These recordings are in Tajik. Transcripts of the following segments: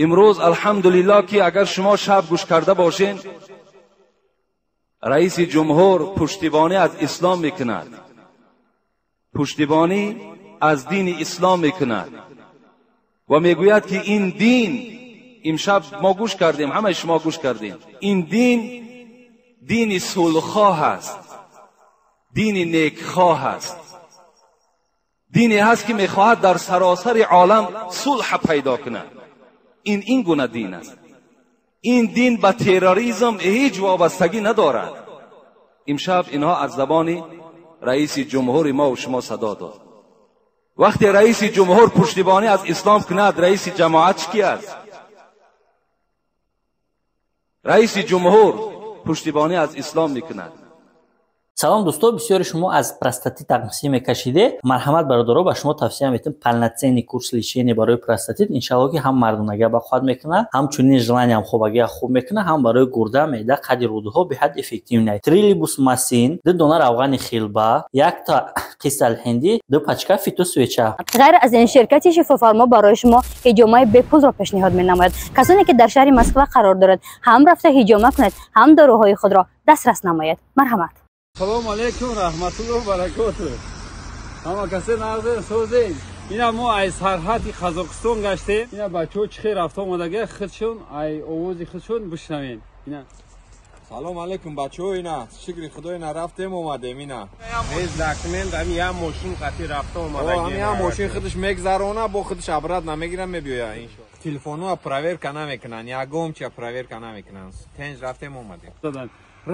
Имрӯз алҳамдулиллоҳ ки агар шумо шаб гӯш карда бошед, раиси ҷумҳур пуштибонӣ аз ислом мекунад, пуштибонӣ аз дини ислом мекунад ва мегӯяд ки ин дин, имшаб мо гӯш кардем, ҳамаи шумо гӯш кардем, ин дин дини сулҳхоҳ аст, дини некхоҳ аст, дине ҳаст ки мехоҳад дар саросари олам сулҳ пайдо кунад. Ин гуна дин аст. Ин дин ба терроризм ҳеҷ вобастагӣ надорад. Имшаб инҳо аз забони раиси ҷумҳури мо ва шумо садо дод. Вақте раиси ҷумҳур пуштибонӣ аз ислом кунад, раиси ҷамоат чӣ аст? Раиси ҷумҳур пуштибонӣ аз ислом мекунад. Салом дӯсто, бисёри шумо аз простатит тақсим мекашиде. Марҳамат бародаро, ба шумо тавсия метем полноценный курс лечения барои простатит. Иншаллоҳ ки ҳам мардонагия ба қувват мекунад, ҳамчунин желаниям хобагия хуб мекунад, ҳам барои гурда, меъда, қади рӯдаҳо беҳад эффективный. Трилибус масин, 2 дона равғани хилба, 1 та қисалҳиндӣ, 2 пачка фитосвеча. Ғайр аз ин, ширкати Шифофармо барои шумо ҳиҷомаи бепулро пешниҳод менамояд. Касоне ки дар шаҳри Москва қарор дорад, ҳам рафта ҳиҷома кунед, ҳам доруҳои худро дастрас намоед. Марҳамат. Салом алейкум, раҳматуллоҳ баракоту. Ҳама касе нағзе созем. Ина мо ай сарҳади Қазоқистон гаштем. Ина бачаҳо чӣ хел рафта омадага, худшон ай овози худшон бишнавем. Ина Салом алейкум бачаҳо, ина шукри Худо, ина рафтем омадем, ина. Без документ ами я мошин қати рафта омадаги. Ами я мошин худаш мегзарона, бо худаш обрат намегирам, мебиёя иншоаллоҳ. Телефонҳо проверка намекунанд, ягон чия проверка намекунанд. Тенҷ рафтем омадем.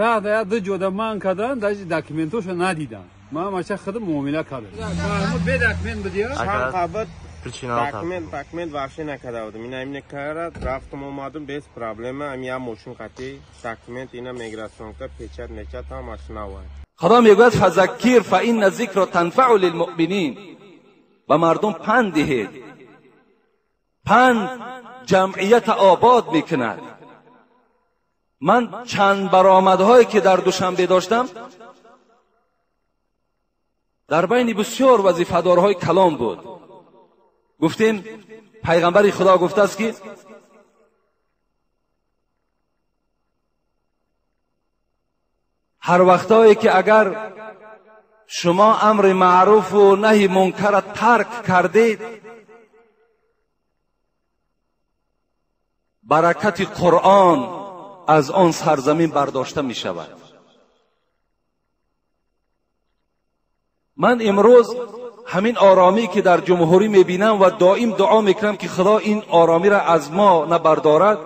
Раҳ да ду ҷода ман кардан, даже документошо надидам. Ман маша худам муомила кардам. Бе документ будия? Чанд қабат документ вообще накарда будам. Ина имне карад, рафтам омадам без проблема. Ами я мошин қати документ ина миграционка печат мечат ҳамаш навай. Худо мегӯяд фазаккир фаинна зикра танфаъу лилмуъминин. Ба мардум панд диҳед. Панд ҷамъията обод мекунад. Ман чанд баромадҳое ки дар Душанбе доштам, дар байни бисёр вазифадорҳои калон буд. Гуфтем пайғамбари Худо гуфтааст ки ҳар вақтое ки агар шумо амри маъруфу наҳи мункарро тарк кардед, баракати Қуръон аз он сарзамин бардошта мешавад. Ман имрӯз ҳамин оромӣ ки дар ҷумҳурӣ мебинам ва доим дуо мекунам ки Худо ин оромиро аз мо набардорад,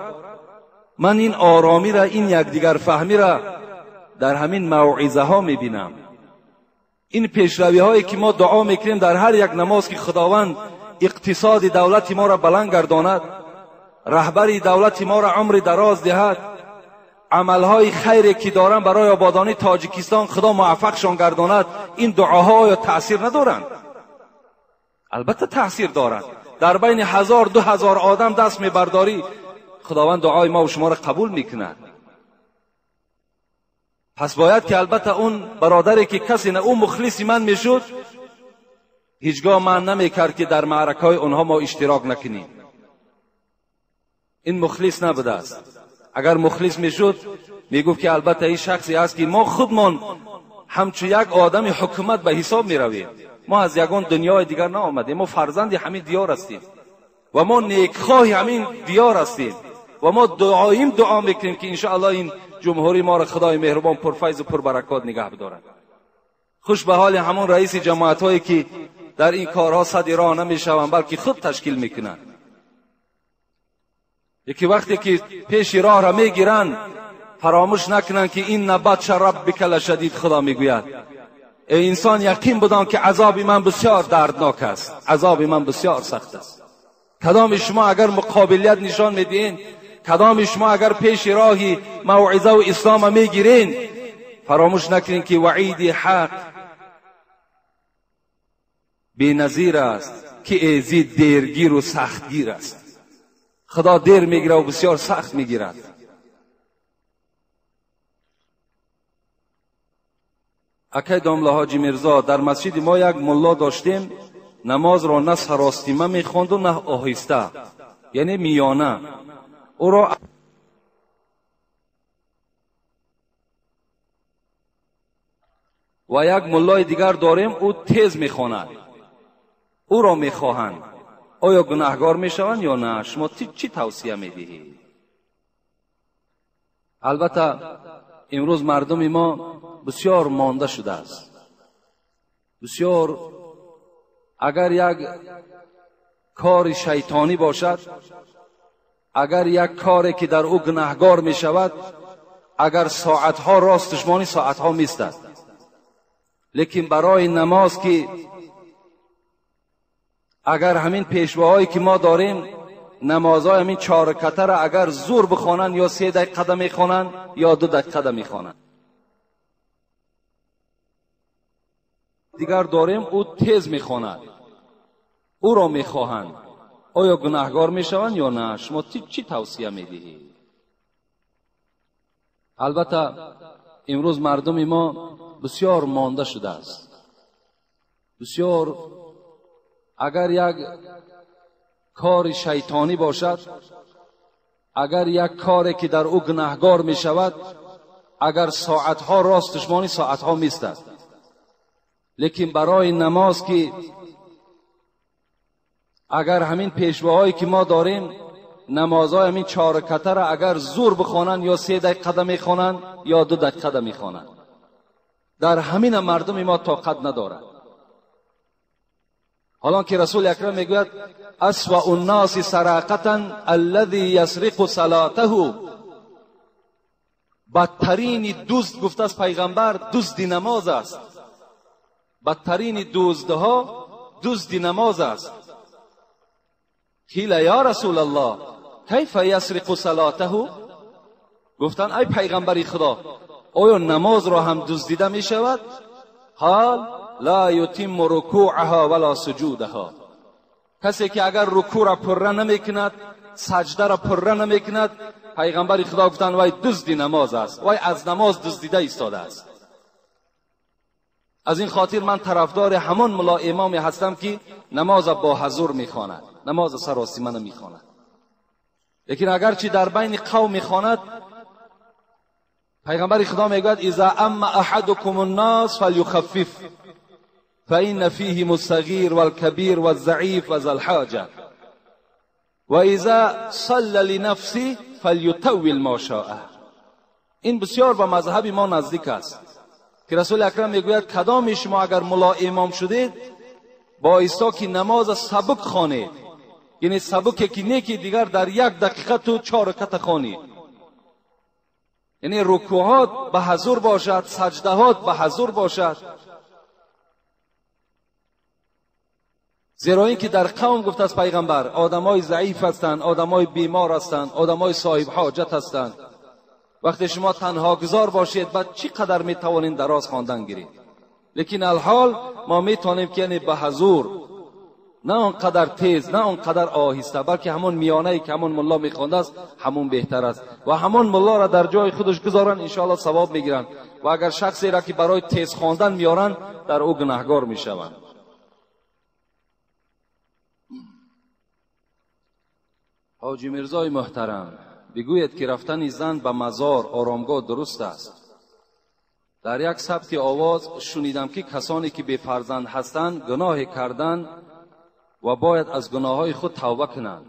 ман ин оромиро, ин якдигарфаҳмиро дар ҳамин мавъизаҳо мебинам. Ин пешравиҳое ки мо дуо мекунем дар ҳар як намоз ки Худованд иқтисоди давлати моро баланд гардонад, раҳбари давлати моро умри дароз диҳад, амалҳои хайре ки доранд барои ободонии Тоҷикистон Худо муваффақшон гардонад, ин дуоҳо оё таъсир надоранд? Албатта таъсир доранд. Дар байни 1000-2000 одам даст мебардорӣ, Худованд дуои мо ва шуморо қабул мекунад. Пас бояд ки албатта он бародаре ки касе на ӯ мухлиси ман мешуд, ҳеҷ гоҳ ман намекард ки дар маъракаҳои онҳо мо иштирок накунем. Ин мухлис набудааст. Агар мухлис мешуд, мегуфт ки албатта ин шахсе аст ки мо худмон ҳамчун як одами ҳукумат ба ҳисоб меравем. Мо аз ягон дунёи дигар наомадем, мо фарзанди ҳамин диёр ҳастем ва мо некхоҳи ҳамин диёр ҳастем ва мо дуоим дуо мекунем ки иншоаллоҳ ин ҷумҳурии моро Худои меҳрубон пурфайзу пурбаракот нигаҳ бидорад. Хуш ба ҳоли ҳамон раиси ҷамоатҳое ки дар ин корҳо сади роҳ намешаванд, балки худ ташкил мекунанд. Яке вақте ки пеши роҳро мегиранд, фаромӯш накунанд ки инна батша раббика лашадид. Худо мегӯяд эй инсон, яқин бидон ки азоби ман бисёр дарднок аст, азоби ман бисёр сахт аст. Кадоми шумо агар муқобилият нишон медиҳед, кадоми шумо агар пеши роҳи мавъизаву ислома мегиред, фаромӯш накунед ки ваъиди ҳақ беназир аст, ки эзид дергиру сахтгир аст. Худо дер мегирад ва бисёр сахт мегирад. Акай домла Ҳоҷи Мирзо, дар масҷиди мо як мулло доштем, намозро на саростима мехонду, на оҳиста. یعنی میانه او را و یک ملای دیگر داریم او تیز میخواند، او را میخواهند، آیا گناهگار میشوند یا نه؟ شما چی توصیه میدهید؟ البته امروز مردم ما بسیار مانده شده است، بسیار. اگر یک کار شیطانی باشد، اگر یک کاری که در او گناهگار می شود، اگر ساعتها راستش مانی ساعتها میستد، لیکن برای نماز که اگر همین پیشواهایی که ما داریم نمازهای همین 4 رکعته را اگر زور بخوانند یا 3 دقیقه میخوانند یا 2 دقیقه میخوانند. دیگر داریم او تیز میخواند، او را میخواهند، آیا گناهگار میشوند یا نه؟ شما چی توصیه میدهید؟ البته امروز مردم ما بسیار مانده شده است، بسیار. اگر یک کار شیطانی باشد، اگر یک کاری که در او گناهگار می شود، اگر ساعتها راستش مانی ساعتها میستد، لیکن برای نماز که اگر همین پیشواهایی که ما داریم نمازهای همین 4 رکعته را اگر زور بخوانند یا 3 دقیقه میخوانند یا 2 دقیقه میخوانند، در همین مردم ما طاقت ندارد. حالا که رسول اکرم میگوید اسوأ الناس سراقة الذی یسرق صلاته، بدترین دزد گفته است پیغمبر دزد نماز است. بدترین دزدها دزد نماز است. قیل یا رسول الله کیف یسرق صلاته، گفتن ای پیغمبر خدا آیا نماز را هم دزدیده می شود؟ قال لا یتم رکوعها ولا سجودها، کسی که اگر رکوع را پره نمی کند، سجده را پره نمی کند، پیغمبر خدا گفتن وای دزدی نماز است، وای از نماز دزدیده ایستاده است. از این خاطر من طرفدار همان ملا امامی هستم که نماز با حضور میخواند، نماز سراسیمه نمیخواند، لیکن اگرچه در بین قوم میخواند، پیغمبر خدا میگوید اذا اما احدکم الناس فلیخفف فإن فیهم الصغیر والکبیر والضعیف وذا الحاجة واذا صلى لنفسه فلیطول ما شاء. این بسیار به مذهب ما نزدیک است که رسول اکرم میگوید کدام شما اگر ملا امام شدید بایستا که نماز سبک خوانید، یعنی سبک که نه که دیگر در 1 دقیقه تو 4 رکعت خوانی، یعنی رکوعات به حضور باشد، سجدهات به حضور باشد. زیرا اینکه در قوم گفت از پیغمبر آدمای ضعیف هستند، آدمای بیمار هستند، آدمای صاحب حاجت هستند. وقتی شما تنها گذار باشید بعد چی قدر میتوانید دراز خواندن گیرید؟ لیکن الحال ما میتوانیم که یعنی به حضور، نه آنقدر تیز نه آنقدر آهسته، بلکه همون میانه ای که همون ملا میخوانده است همون بهتر است و همون ملا را در جای خودش گذارن انشاءالله ثواب میگیرن، و اگر شخصی را که برای تیز خواندن میارن در او گناهگار میشوند. حاجی میرزای محترم بگوید که رفتن زن به مزار آرامگاه درست است؟ در یک ثبت آواز شنیدم که کسانی که بی فرزند هستند گناه کردند و باید از گناههای خود توبه کنند.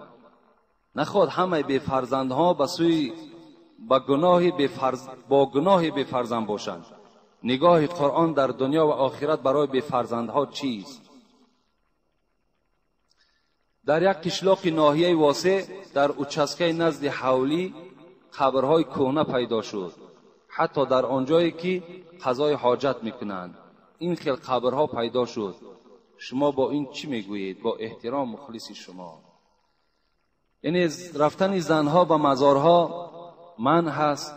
نخواد همه بی فرزندها به سوی با گناه بی فرزند باشند. نگاه قرآن در دنیا و آخرت برای بی فرزندها چیست؟ در یک قشلاق ناحیه واسع در اوچسکه نزد حولی قبرهای کهنه پیدا شد، حتی در آنجایی که قضای حاجت میکنند این خیل قبرها پیدا شد. شما با این چی میگویید؟ با احترام مخلص شما. یعنی رفتن زنها به مزارها من هست،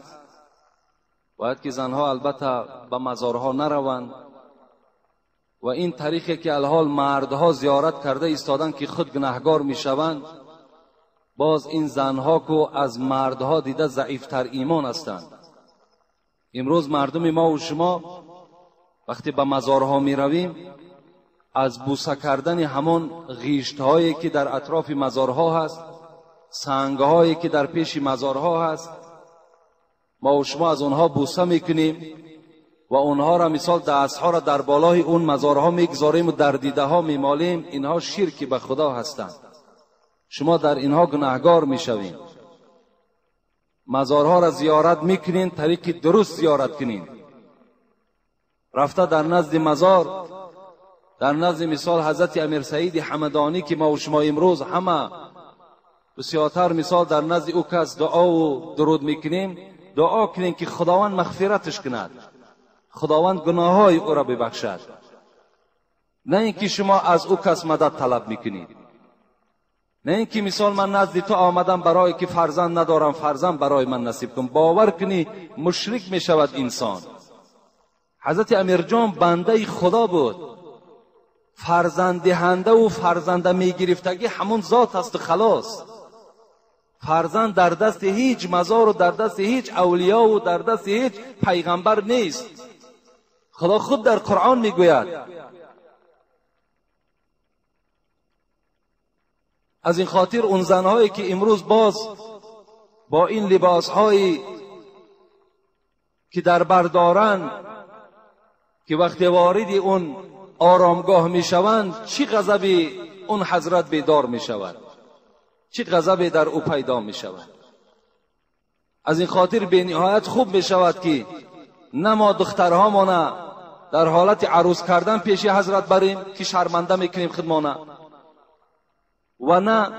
باید که زنها البته به مزارها نروند، و این طریقی که الحال مردها زیارت کرده ایستادن که خود گناهگار میشوند، باز این زنها که از مردها دیده ضعیفتر ایمان هستند. امروز مردم ما و شما وقتی به مزارها میرویم از بوسه کردن همان غیشتهایی که در اطراف مزارها هست، سنگهایی که در پیش مزارها هست، ما و شما از اونها بوسه میکنیم و اونها را مثال دستها را در بالای اون مزارها میگذاریم و در دیده ها میمالیم، اینها شرک به خدا هستند. شما در اینها گناهگار میشوین. مزارها را زیارت میکنین، طریق درست زیارت کنین. رفته در نزد مزار، در نزد مثال حضرت امیر سعید حمدانی که ما و شما امروز همه بسیارتر مثال در نزد او کس دعا و درود میکنیم، دعا کنیم که خداوند مغفرتش کند، خداوند گناههای او را ببخشد، نه اینکه شما از او کس مدد طلب میکنید، نه اینکه مثال من نزد تو آمدم برای که فرزند ندارم، فرزند برای من نصیب کن. باور کنی مشرک میشود انسان. حضرت امیرجان بنده خدا بود، فرزند دهنده و فرزنده میگرفتگی همون ذات است و خلاص. فرزند در دست هیچ مزار و در دست هیچ اولیا و در دست هیچ پیغمبر نیست. خدا خود در قرآن میگوید. از این خاطر اون زنهایی که امروز باز با این لباسهایی که در بر دارند که وقتی وارد اون آرامگاه میشوند، چی غضبی اون حضرت بیدار میشود، چی غضبی در او پیدا میشود. از این خاطر به نهایت خوب میشود که نه ما دخترهامانه در حالت عروس کردن پیش حضرت بریم که شرمنده میکنیم خودمانه، و نه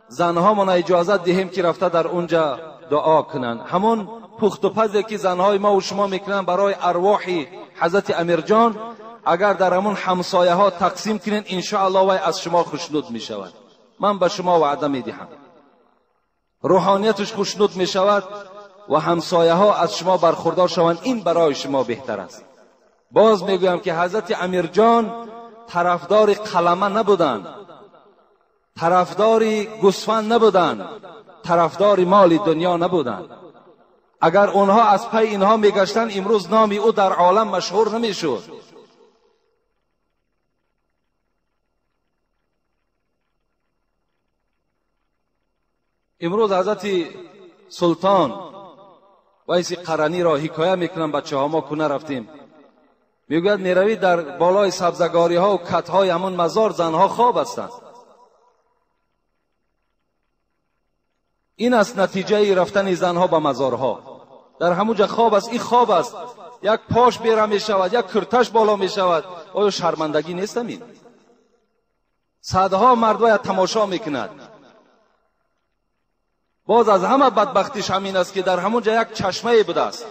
زنهامانه اجازت دهیم که رفته در اونجا دعا کنند. همون پخت و پزی که زنهای ما و شما میکنن برای ارواح حضرت امیرجان، اگر در همون همسایه ها تقسیم کنین انشاءالله وی از شما خوشنود میشود. من به شما وعده میدهم روحانیتش خوشنود میشود و همسایه ها از شما برخوردار شوند. این برای شما بهتر است. باز میگویم که حضرت امیرجان طرفدار قلمه نبودند، طرفدار گوسفند نبودند، طرفدار مال دنیا نبودند. اگر اونها از پی اینها میگشتند امروز نام او در عالم مشهور نمیشد. امروز حضرت سلطان ویس قرنی را حکایه میکنم، بچه ها ما کنه رفتیم، میگوید میروی در بالای سبزگاری ها و کت های همون مزار زنها خواب هستند. این است نتیجه رفتن زنها به مزارها. در همونجا خواب است، این خواب است، یک پاش بیره می شود، یک کرتش بالا می شود. آیا شرمندگی نیست؟ این صدها مرد باید تماشا میکند. باز از همه بدبختیش همین است که در همونجا یک چشمه بوده است،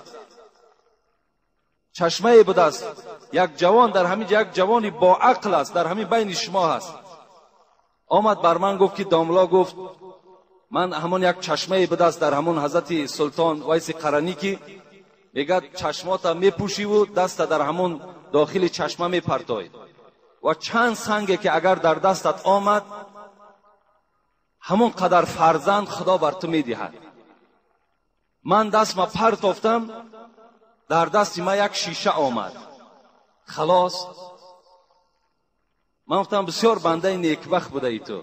چشمه بوده است. یک جوان در همینجا، یک جوانی با عقل است، در همین بین شما هست، آمد بر من گفت که داملا گفت من همون یک چشمه بوده است در همون حضرت سلطان ویس قرنی که میگه چشمات میپوشی و دست در همون داخل چشمه میپرتای و چند سنگه که اگر در دستت آمد همون قدر فرزند خدا بر تو میدهد. من دست ما پرتافتم، در دست ما یک شیشه آمد. خلاص من گفتم بسیار بنده نیکبخت بوده ای تو،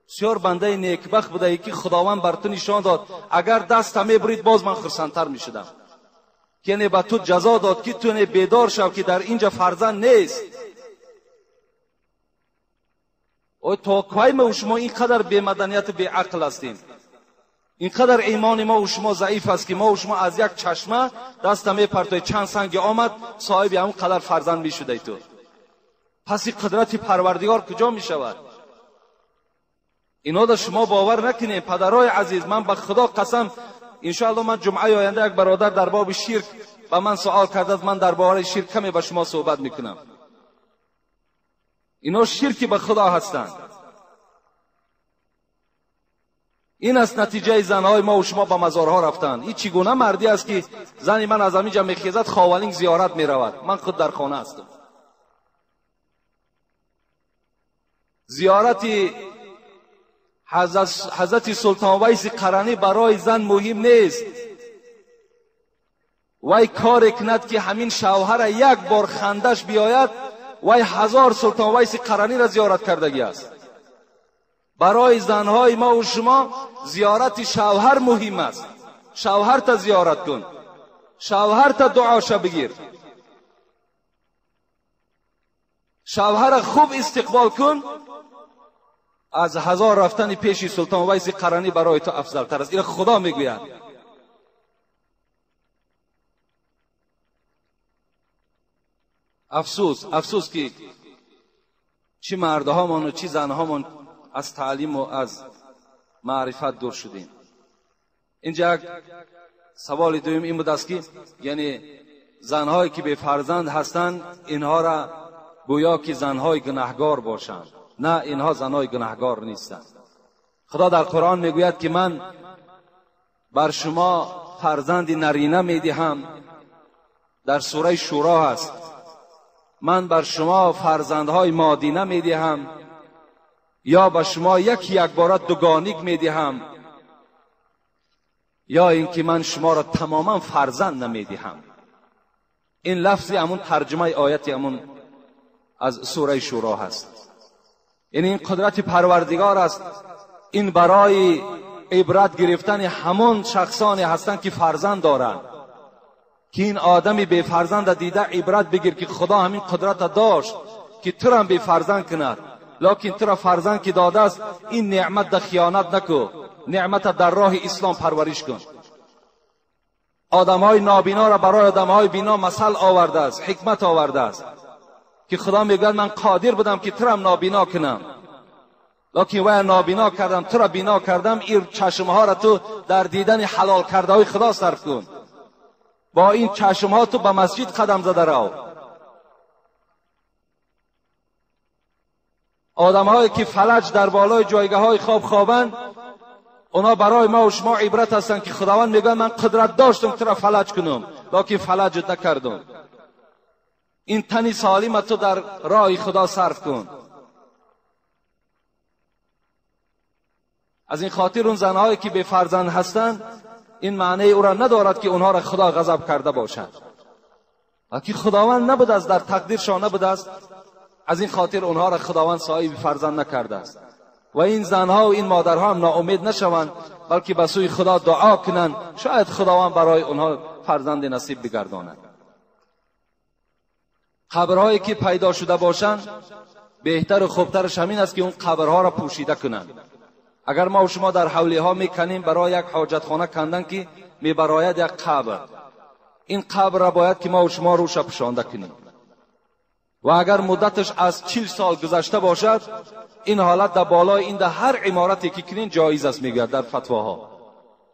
بسیار بنده نیکبخت بوده ای که خداوند بر تو نشان داد. اگر دست میبرید باز من خرسندتر میشدم، که یعنی به تو جزا داد که تو بیدار شو که در اینجا فرزند نیست. او تا کی ما و شما اینقدر بی مدنیت و بی عقل هستیم، اینقدر ایمان ما و شما ضعیف است که ما و شما از یک چشمه دست میپرتوی چند سنگ آمد صاحب همون قدر فرزند میشده تو. پس این قدرت پروردگار کجا میشود؟ اینا در شما باور نکنید پدرای عزیز. من به خدا قسم انشاءالله من جمعه آینده یک برادر در باب شرک به من سوال کرده است، من درباره شرک کمی به شما صحبت میکنم. اینا شرکی به خدا هستند. این است نتیجه زنهای ما و شما به مزارها رفتن. این چگونه مردی است که زنی من از همینجا میخیزد خاولینگ زیارت میرود، من خود در خانه هستم. زیارت حضرت سلطان ویس قرنی برای زن مهم نیست. وی کار کند که همین شوهر یک بار خندش بیاید، وی 1000 سلطان ویس قرنی را زیارت کردگی است. برای زنهای ما و شما زیارت شوهر مهم است. شوهر تا زیارت کن، شوهر تا دعاشا بگیر، شوهر خوب استقبال کن. از هزار رفتن پیش سلطان ویس قرنی برای تو افضل تر است. این خدا میگوید. افسوس، افسوس که چی مردهامان و چی زنهامان از تعلیم و از معرفت دور شدیم. اینجا یک سوال دوم این بود است که یعنی زنهایی که به فرزند هستند اینها را گویا که زنهای گناهگار باشند. نه، اینها زنهای گناهگار نیستند. خدا در قرآن میگوید که من بر شما فرزند نرینه میدهم. در سوره شورا هست. من بر شما فرزندهای مادینه میدهم یا به شما یک یک باره دوگانیک میدهم یا اینکه من شما را تماما فرزند نمیدهم. این لفظی همون ترجمه آیت همون از سوره شورا هست. یعنی این قدرت پروردگار است. این برای عبرت گرفتن همون شخصانی هستند که فرزند دارند، که این آدمی بی فرزند دیده عبرت بگیر که خدا همین قدرت داشت که تو را بی فرزند کند، لکن تو را فرزند که داده است این نعمت در خیانت نکو، نعمت در راه اسلام پرورش کن. آدمهای نابینا را برای آدمهای بینا مثل آورده است، حکمت آورده است که خدا میگوید من قادر بودم که تو را نابینا کنم، لکن وی نابینا کردم، تو را بینا کردم. این چشمها را تو در دیدن حلال کرده های خدا صرف کن. با این چشمها تو به مسجد قدم زده رو. آدمهایی که فلج در بالای جایگاه های خواب خوابند، اونا برای ما و شما عبرت هستند که خداوند میگه من قدرت داشتم تو را فلج کنم، لکن فلجت نکردم. این تنی سالم تو در راه خدا صرف کن. از این خاطر اون زنهایی که به فرزند هستند این معنی او را ندارد که اونها را خدا غضب کرده باشد، بلکه خداوند نبود است، در تقدیرشان نبود است. از این خاطر اونها را خداوند صاحب فرزند نکرده است. و این زنها و این مادرها هم ناامید نشوند، بلکه به سوی خدا دعا کنند، شاید خداوند برای اونها فرزند نصیب بگرداند. قبرهایی که پیدا شده باشند بهتر و خوبترش همین است که اون قبرها را پوشیده کنند. اگر ما و شما در حولی ها میکنیم برای یک حاجتخانه کندن که میبراید یک قبر، این قبر را باید که ما و شما روش پوشانده کنیم. و اگر مدتش از 40 سال گذشته باشد، این حالت در بالای این در هر عمارتی که کنین جایز است، میگوید در فتواها.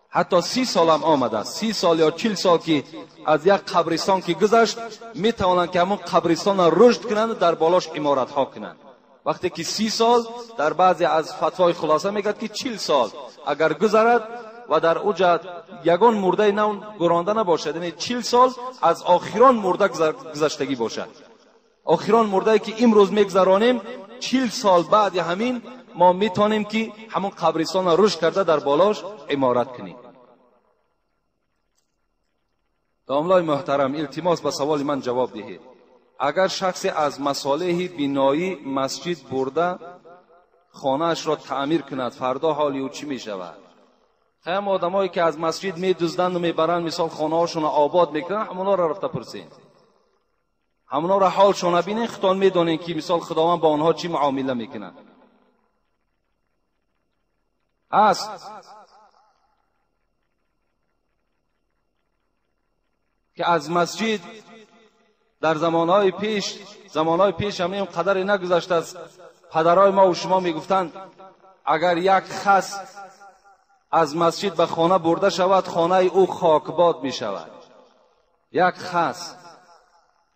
حتی 30 سال هم آمده است، 30 سال یا 40 سال که از یک قبرستان که گذشت، میتوانند که همون قبرستان را رشد کنند و در بالاش عمارت ها کنند. وقتی که 30 سال، در بعضی از فتوای خلاصه میگد که 40 سال اگر گذرد و در اوجا یگان مرده نو گرانده نباشد، یعنی 40 سال از آخران مرده گذشتگی باشد. آخران مرده که امروز میگذرانیم، 40 سال بعد همین ما میتونیم که همون قبرستان را رشد کرده در بالاش عمارت کنیم. داملای محترم، التماس به سوال من جواب دهید. اگر شخصی از مصالح بینایی مسجد برده خانه‌اش را تعمیر کند، فردا حال او چی می شود؟ هم آدمایی که از مسجد می دزدند و میبرند، مثال خانه هاشون را آباد میکنند، همونا را رفته پرسین، همونا را حالشون بینین، خودتان میدانین که مثال خداوند با آنها چی معامله میکند. است که از مسجد در زمانهای پیش هم قدری نگذشته است. پدرای ما و شما میگفتند اگر یک خس از مسجد به خانه برده شود، خانه او خاکباد می شود. یک خس،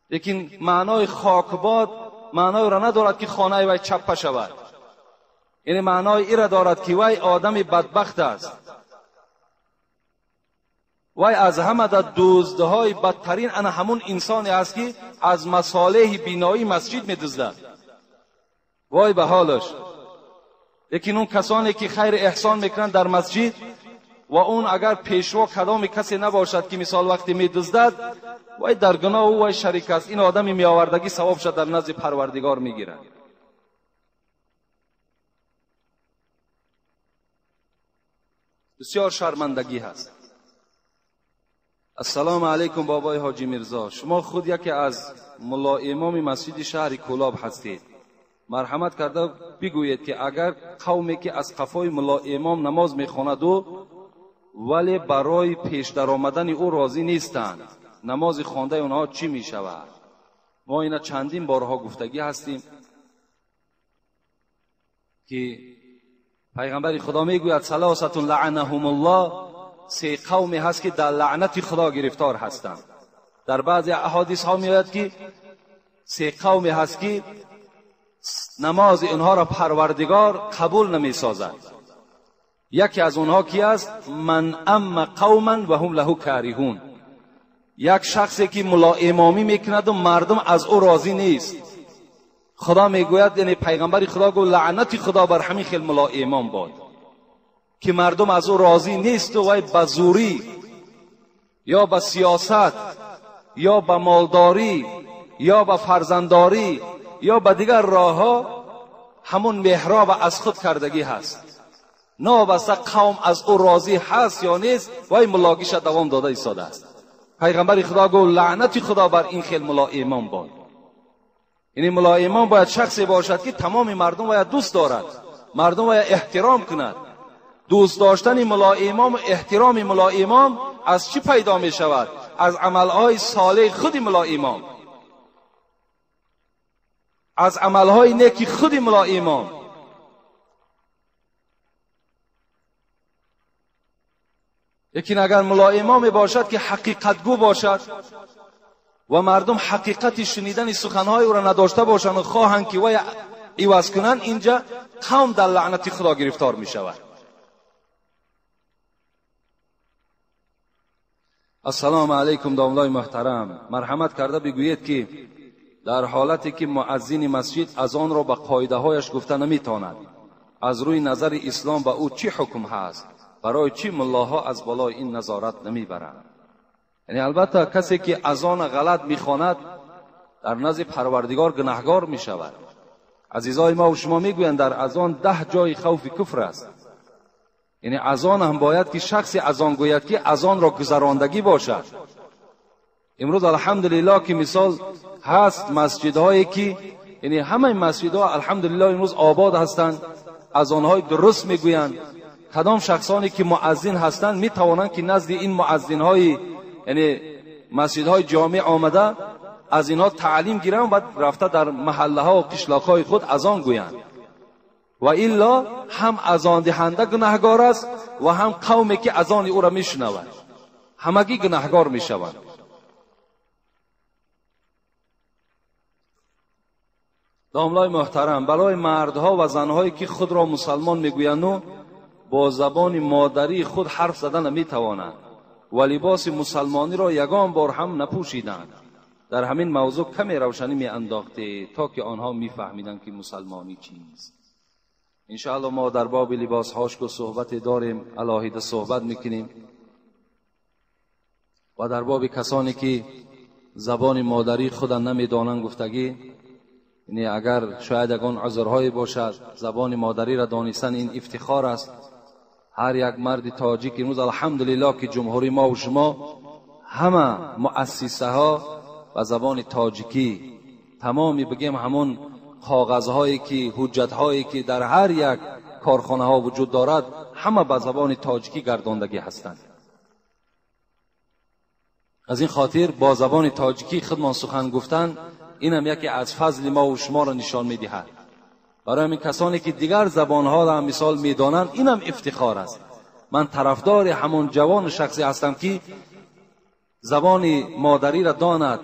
لیکن معنای خاکباد معنای را ندارد که خانه وی چپه شود، یعنی معنای ای را دارد که وی آدم بدبخت است، وی از همه در دزدهای بدترین انا همون انسانی است که از مصالح بینایی مسجد می دزدد. وای به حالش. لیکن اون کسانی که خیر احسان میکنند در مسجد و اون اگر پیشوا کدام کسی نباشد که مثال وقتی می دزدد، وای در گناه او وای شریک است. این آدمی می آوردگی ثواب شد در نزد پروردگار میگیرد. بسیار شرمندگی هست. السلام علیکم بابای حاجی میرزا، شما خود یکی از ملا امام مسجد شهر کولاب هستید. مرحمت کرده بگویید که اگر قومی که از قفای ملا امام نماز میخواند ولی برای پیش در آمدن او راضی نیستند، نماز خوانده اونها چی میشود؟ ما اینا چندین بارها گفتگی هستیم که پیغمبر خدا میگوید ثلاثة لعنهم الله، سه قومی هست که در لعنت خدا گرفتار هستند. در بعضی احادیث ها میآید که سه قومی هست که نماز اینها را پروردگار قبول نمی سازد. یکی از اونها کی است؟ من ام قوما و هم له کارهون، یک شخصی که ملا امامی میکند و مردم از او راضی نیست. خدا میگوید، یعنی پیغمبر خدا گفت لعنت خدا بر همین خیل ملا امام باد که مردم از او راضی نیست و وی به زوری یا به سیاست یا به مالداری یا به فرزندداری یا به دیگر راهها همون محراب از خود کردگی هست. نابسته قوم از او راضی هست یا نیست، وی ملاگیش دوام داده ایستاده است. پیغمبر خدا گفت لعنت خدا بر این خیل ملا امام باد. یعنی ملا امام باید شخصی باشد که تمام مردم باید دوست دارد، مردم باید احترام کند. دوست داشتن ملا امام و احترام ملا امام از چی پیدا می شود؟ از عملهای صالح خود ملا امام، از عملهای نیکی خود ملا امام. لیکن اگر ملا امام باشد که حقیقتگو باشد و مردم حقیقت شنیدن سخنهای او را نداشته باشند و خواهند که وی عوض کنند، اینجا قوم در لعنت خدا گرفتار می شود. السلام علیکم داملای محترم، مرحمت کرده بگویید که در حالتی که مؤذن مسجد اذان را به قاعده هایش گفته نمیتواند، از روی نظر اسلام به او چی حکم هست؟ برای چی ملاها از بالای این نظارت نمیبرند؟ یعنی البته کسی که اذان غلط میخواند در نزد پروردگار گناهگار میشود. عزیزای ما و شما میگویند در اذان 10 جای خوف کفر است. یعنی اذان هم باید که شخصی اذان گوید که اذان را گذراندگی باشد. امروز الحمدلله که مثال هست مسجدهایی که یعنی همه مسجدها الحمدلله امروز آباد هستند، اذانهای درست میگویند. کدام شخصانی که مؤذن هستند میتوانند که نزد این مؤذنهای یعنی مسجدهای جامع آمده از اینها تعلیم گیرند و رفته در محله ها و قشلاق های خود اذان گویند. و الا هم اذان دهنده گناهگار است و هم قومی که اذان او را میشنوند، همگی گناهگار میشوند. داملای محترم، برای مردها و زنهایی که خود را مسلمان میگویند و با زبان مادری خود حرف زدن نمیتوانند و لباس مسلمانی را یگان بار هم نپوشیدند، در همین موضوع کمی روشنی می انداخته تا که آنها میفهمیدند که مسلمانی چیست. انشاءالله ما در باب لباس هاش که صحبت داریم علاهیده صحبت میکنیم و در باب کسانی که زبان مادری خود نمیدانند گفتگی، یعنی اگر شاید یگان عذرهایی باشد، زبان مادری را دانستن این افتخار است. هر یک مرد تاجیک امروز الحمدلله که جمهوری ما و شما همه مؤسسه ها و زبان تاجیکی تمامی بگیم همون کاغذهایی که حجت هایی که در هر یک کارخانه ها وجود دارد همه به زبان تاجیکی گرداندگی هستند. از این خاطر با زبان تاجیکی خودمان سخن گفتن اینم یکی از فضل ما و شما را نشان میدهد. برای همین کسانی که دیگر زبانها را مثال میدانند اینم افتخار است. من طرفدار همون جوان شخصی هستم که زبان مادری را داند.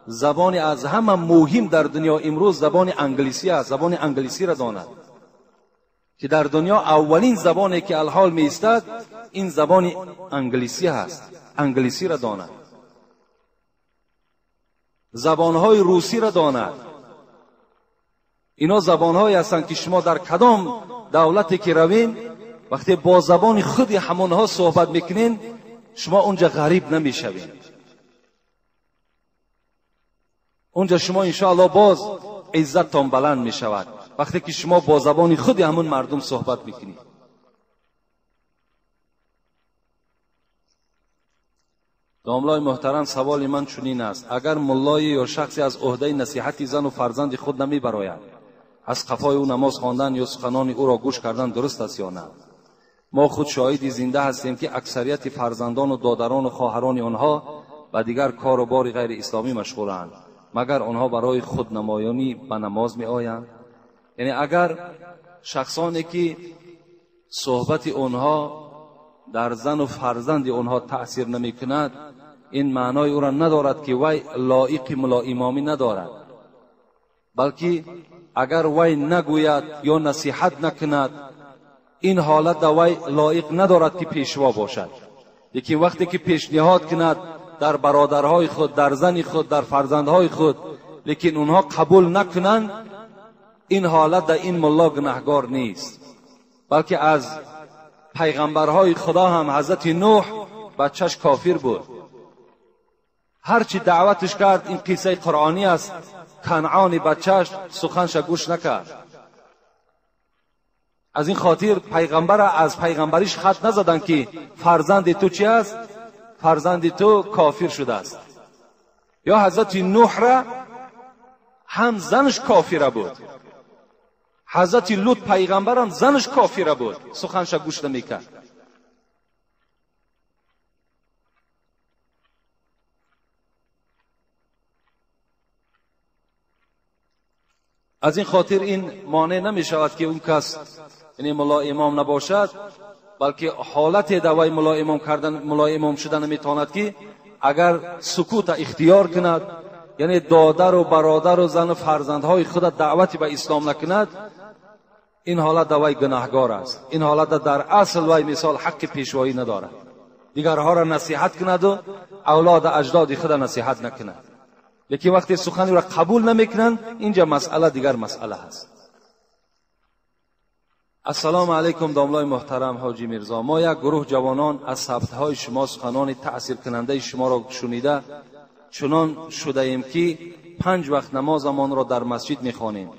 زبان از همه مهم در دنیا امروز زبان انگلیسی است، زبان انگلیسی را داند که در دنیا اولین زبانی که الحال می ایستد این زبان انگلیسی هست. انگلیسی را داند، زبانهای روسی را داند. اینا زبانهایی هستند که شما در کدام دولتی که روین وقتی با زبان خودی همونها صحبت میکنین شما اونجا غریب نمیشوین. اونجا شما انشاءالله باز عزتتان بلند میشود وقتی که شما با زبان خودی همون مردم صحبت میکنید. Домлای محترم، سوال من چنین است: اگر ملای یا شخصی از عهده نصیحت زن و فرزند خود نمی براید، از قفای او نماز خواندن یا سخنان او را گوش کردن درست است یا نه؟ ما خود شاهد زنده هستیم که اکثریت فرزندان و دادران و خواهران آنها و دیگر کار و بار غیر اسلامی مشغولند، مگر آنها برای خودنمایانی به نماز می آیند؟ یعنی اگر شخصانی که صحبت آنها در زن و فرزند آنها تأثیر نمی کند، این معنای او را ندارد که وی لایق ملا امامی ندارد، بلکه اگر وی نگوید یا نصیحت نکند، این حالت در وی لایق ندارد که پیشوا باشد. لیکن وقتی که پیشنهاد کند در برادرهای خود، در زن خود، در فرزندهای خود، لیکن اونها قبول نکنند، این حالت در این ملا گناهگار نیست. بلکه از پیغمبرهای خدا هم حضرت نوح بچهش کافر بود، هرچی دعوتش کرد، این قصه قرآنی است، کنعان بچهش سخنش گوش نکرد. از این خاطر پیغمبر از پیغمبریش خط نزدن که فرزند تو چی است؟ فرزند تو کافر شده است. یا حضرت نوح را هم زنش کافره بود، حضرت لوط پیغمبر هم زنش کافره بود، سخنش گوش نمیکرد. از این خاطر این مانع نمی شود که اون کس یعنی ملا امام نباشد، بلکه حالت دوای ملا امام کردن، ملا امام شدن نمیتواند که اگر سکوت اختیار کند، یعنی دادر و برادر و زن و فرزندهای خود دعوتی به اسلام نکند، این حالت دوای گناهگار است. این حالت در اصل وی مثال حق پیشوایی ندارد. دیگرها را نصیحت کند و اولاد اجداد خود نصیحت نکند. لیکن وقتی سخنی را قبول نمیکنند، اینجا مسئله دیگر مسئله هست. السلام علیکم داملای محترم حاجی میرزا، ما یک گروه جوانان از ثبت‌های شما سخنان تأثیر کننده شما را شنیده چنان شده ایم که 5 وقت نمازمان را در مسجد میخوانیم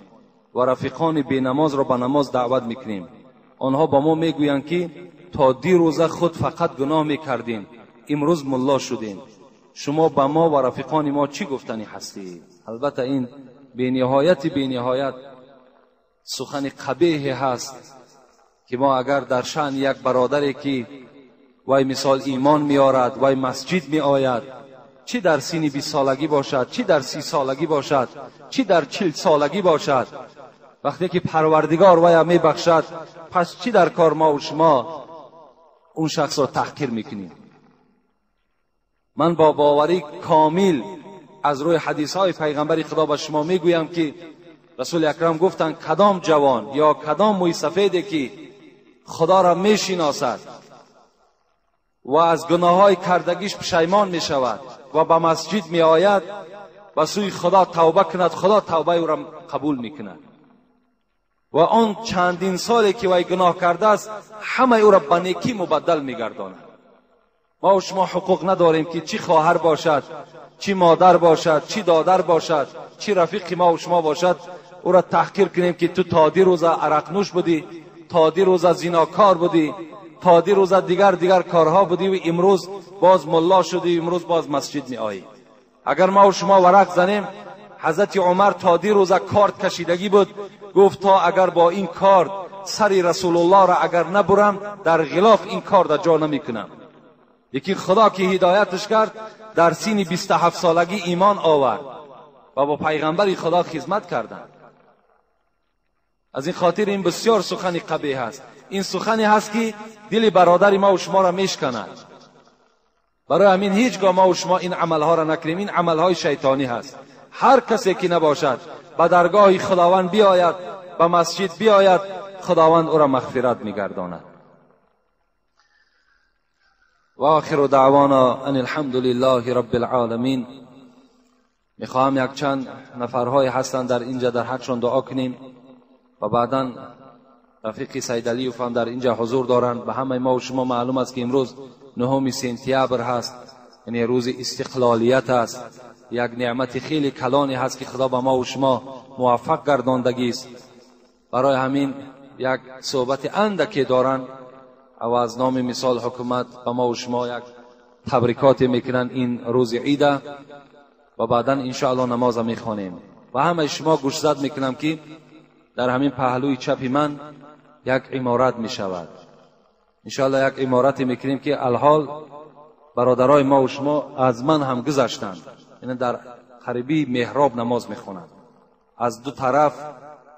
و رفیقان بی نماز را به نماز دعوت میکنیم. آنها با ما میگویند که تا دیروز خود فقط گناه میکردیم، امروز ملا شدیم. شما به ما و رفیقان ما چی گفتنی هستید؟ البته این بی نهایت سخن قبیح هست که ما اگر در شأن یک برادری که وی مثال ایمان میارد، وی مسجد میآید، چی در سین 20 سالگی باشد، چی در 30 سالگی باشد، چی در 40 سالگی باشد، وقتی که پروردگار وی میبخشد، پس چی در کار ما و شما اون شخص را تحقیر میکنیم؟ من با باوری کامل از روی حدیث های پیغمبر خدا به شما میگویم که رسول اکرم گفتند کدام جوان یا کدام موی سفیدی که خدا را میشناسد و از گناه های کردگیش پشیمان میشود و به مسجد میآید و سوی خدا توبه کند، خدا توبه او را قبول میکند و آن چندین سالی که وی گناه کرده است همه او را به نیکی مبدل میگرداند. ما و شما حقوق نداریم که چی خواهر باشد، چی مادر باشد، چی دادر باشد، چی رفیق ما و شما باشد، او را تحقیر کنیم که تو تا دیروز عرق نوش بودی، تا دیروز زیناکار بودی، تا دیروز دیگر کارها بودی و امروز باز ملا شدی، امروز باز مسجد می آیی. اگر ما و شما ورق زنیم، حضرت عمر تا دیروز کارت کشیدگی بود، گفت تا اگر با این کارت سر رسول الله را اگر نبرم، در غلاف این کارت جا نمی کنم. یکی خدا که هدایتش کرد، در سین 27 سالگی ایمان آورد و با پیغمبر خدا خدمت کردند. از این خاطر این بسیار سخنی قبیح است. این سخنی هست که دل برادر ما و شما را میشکند. برای همین هیچگاه ما و شما این عملها را نکنیم. این عملهای شیطانی هست. هر کسی که نباشد به درگاه خداوند بیاید، به مسجد بیاید، خداوند او را مغفرت میگرداند. و آخر دعوانا ان الحمد لله رب العالمین. میخواهم یک چند نفرهای هستند در اینجا در حقشان دعا کنیم و بعدا رفیق سید علیوف هم در اینجا حضور دارند. به همه ما و شما معلوم است که امروز 9 سپتامبر هست، یعنی روز استقلالیت است. یک نعمت خیلی کلانی هست که خدا به ما و شما موفق گرداندگی است. برای همین یک صحبت اندکی دارند و از نام مثال حکومت به ما و شما یک табрикоте мекунанд ин рӯзи ида ва баъдан иншоалло намоза мехонем. Ва ҳамаи шумо гӯшзад мекунам, ки дар ҳамин паҳлӯи чапи ман як иморат мешавад. Иншоалло, як иморате мекунем, ки алҳол бародарои мо шумо аз ман ҳам гузаштанд, яъне дар қариби меҳроб намоз мехонанд аз ду тараф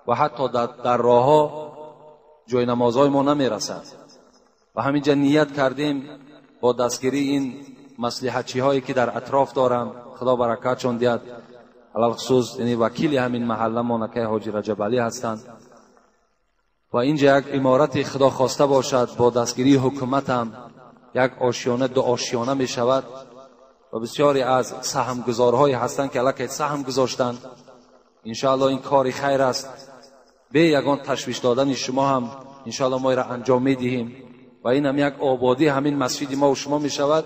ва ҳатто дар роҳҳо ҷои намозҳои мо намерасад. Ва ҳаминҷа ният кардем бо дастгирии ин маслиҳатчиҳое, ки дар атроф дорам, Худо баракатшон диҳад, алалхусус яъне вакили ҳамин маҳалла мо акай ҳоҷи Раҷабалӣ ҳастанд. Ва инҷа як иморати, Худо хоста бошад, бо дастгирии ҳукуматам як ошиёна, ду ошиёна мешавад. Ва бисёре аз саҳмгузорҳое ҳастанд, ки аллакай саҳм гузоштанд. Иншоалло, ин кори хайр аст, бе ягон ташвиш додани шумо ҳам иншоалло мо инро анҷом медиҳем. Ва инам як ободии ҳамин масҷиди мо шумо мешавад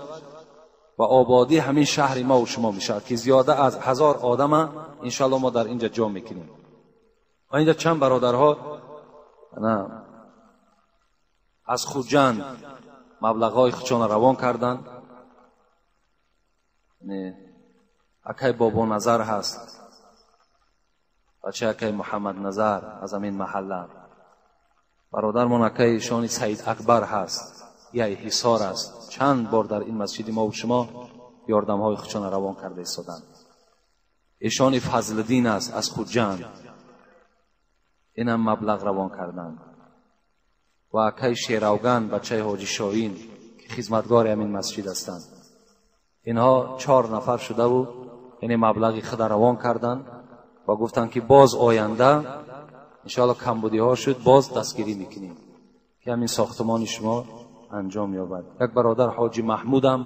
ва ободии ҳамин шаҳри мо шумо мешавад, ки зиёда аз 1000 одама иншоалло мо дар инҷа ҷо мекунем. Ва инҷа чанд бародарҳо аз Хуҷанд маблағҳои худшонро равон карданд. Акай Бобоназар ҳаст, бачаи акай Муҳаммадназар аз ҳамин маҳалла. Бародармон акай шони Саид Акбар ҳаст, яй Ҳисор аст, чанд бор дар ин масҷиди мо шумо ёрдамҳои худшонро равон карда истоданд. Эшони Фазлиддин аст аз Хуҷанд, инам маблағ равон карданд. Ва акай Шеравган, бачаи ҳоҷи Шоҳин, ки хизматгори ҳамин масҷид ҳастанд. Инҳо чор нафар шудаву яъне маблағи худа равон карданд ва гуфтанд, ки боз оянда иншоалло камбудиҳо шуд, боз дастгирӣ мекунем, ки ҳамин сохтумони шумо анҷом ёбад. Як бародар ҳоҷи Маҳмудам